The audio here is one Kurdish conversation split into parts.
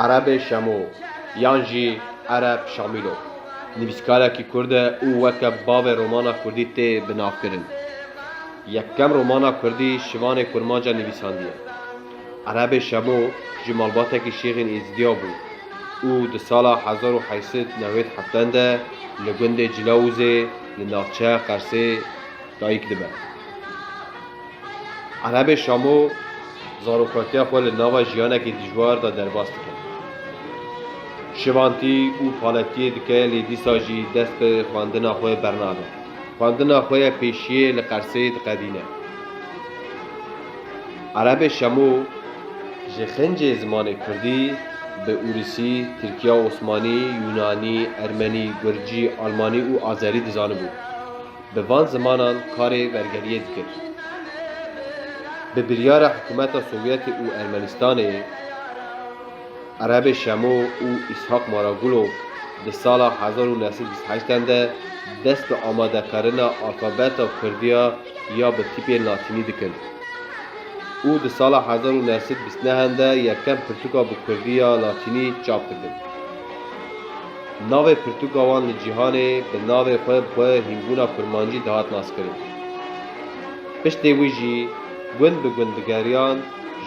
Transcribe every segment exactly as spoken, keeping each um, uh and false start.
Erebê Şemo yan jî Ereb Şamîlo nivîskarekî kurd e û weke bavê romana kurdî tê binavkirin. Yekem romana kurdî Şivanê Kurmanca nivîsandiye. Erebê Şemo ji malbatekî şêxên Êzidiya bû û di sala hezar û heyt sed newêd heftan de li gundê Cilawûzê li navçeya Qersê dayik dibe. Erebê Şamo zarokatiya xwe li nava jiyanekî dijwar de derbas dike. Şivantî û paletiyê dike, lê dîsa jî dest bi xwendina xwe bernade. Xwendina xwe ya pêşiyê li Qersê diqedîne. Erebê Şemo ji xincê zimanê kurdî bi ûrisî, tirkiya osmanî, yûnanî, ermenî, gurcî, almanî û azerî dizanibû. Bi van zimanan karê bergeriyê dikir. Bi biryara hikûmeta Sovyetê û Ermenistanê, Erebê Şemo û Îshak Maragulov di sala hezar û neh sed bîst heşt de dest bi amadekarina alfabeta kurdiya ya bi tîpên latînî dikin û di sala hezar û neh sed bîst neh de yekem pirtûka bi kurdî ya latînî çap dikin. Navê pirtûka wan li cîhanê bi navê xwe bi xwe Hînbûna Kurmancî dihat naskirin. Piştê wî jî gund bi gund digeriyan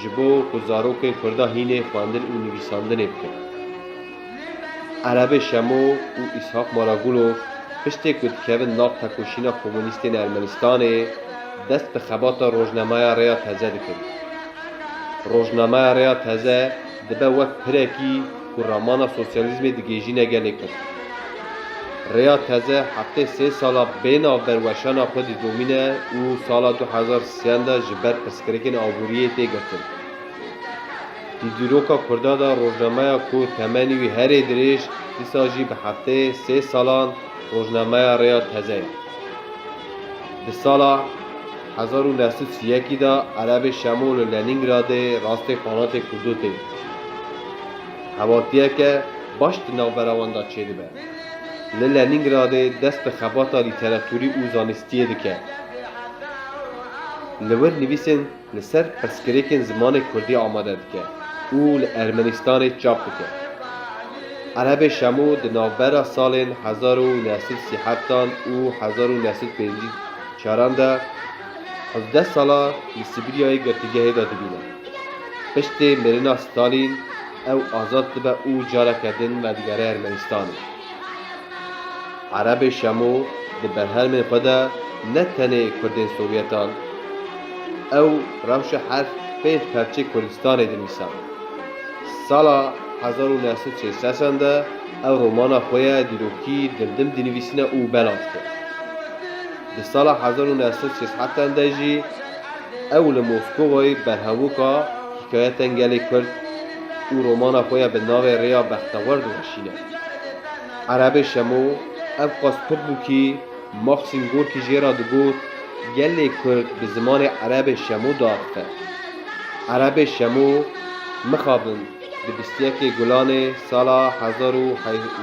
ji bo ku zarokên kurda hînê xwendin û nivîsandinê bikin. Erebê Şemo û Îshak Maragulov piştê ku dikevin nav tekoşîna komunîstên Ermenistanê, dest bi xebata rojnameya Rêya Teze dikin. Rojnameya Rêya Teze dibe wek pirekî ku ramana sosyalîzmê digihîjîne gelê Kurd. Rêya Teze heftê sê sala bê navber weşana xwe didomîne û sala du hezar sêzeh de ji ber pirsgirêkên aboriyê tê girtin. Di dîroka Kurda de rojnameya ku temenê wî herê dirêj, dîsa jî bi heftê sê salan rojnameya Rêya Teze ye. Di sala hezar û neh sed û sî yekî de Erebê Şemo li Lenîngradê rastê panatê Kurdo tê. Hevaltiyeke baş di navbera wan de çêdibe. Li Lenîngradê dest bi xebata lîteraturî û zanistiyê dike. Li wir nivîsên li ser pirsgirêkên zimanê kurdî amade dike û li Ermenistanê çap dike. Erebê Şemo di navbera salên hezar û neh sed sî heftan û hezar û neh sed pêncî çaran de hezdeh sala li Sîbiryayê girtîgehê de dibîne. Piştê mirina Stalîn ew azad dibe û careke din vedigere Ermenistanê. Erebê Şemo di berhemên xwe de ne tenê Kurdên Sovyetan, ew rewşa her pênc perçê Kurdistanê dinivîsa. Sala hezar û neh sed û şêst de ew romana xwe ya dîrokî Dimdim dinivîsîne û belav dike. Di sala hezar û neh sed û şêst de jî ew li Moskovayê berhevoka Hîkayetên Gelê Kurd û romana xwe ya bi navê Rêya Bextewar diweşîne. Erebê Şemo ev qas kurd bû kî Maxsîm Gorkî jê re digot, gelê Kurd bi zimanê Erebê Şemo diaxife. Erebê Şemo mixabin di bîst yekê Gulanê sala hezar û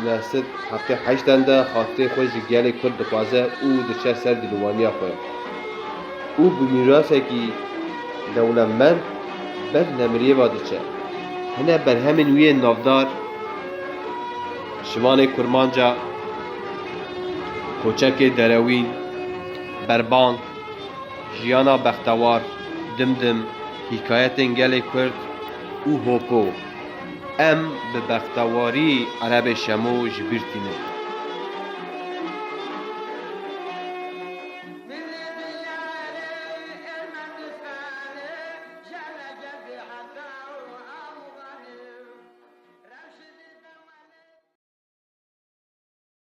neh sed heftê heşt de xatirê xwe ji gelê Kurd dixwaze û diçe ser dilûvaniya xwe. Û bi mîrasekî dewlemend ber nemiriyê ve diçe. Hine berhemên wî yên navdar, Şivanê Kurmanca, Koçekê Derewîn, Berbang, Jiyana Bextewar, Dimdim, Hîkayetên Gelê Kurd û Hoko. Em bi bextewarî Erebê Şemo ji bîr tînin.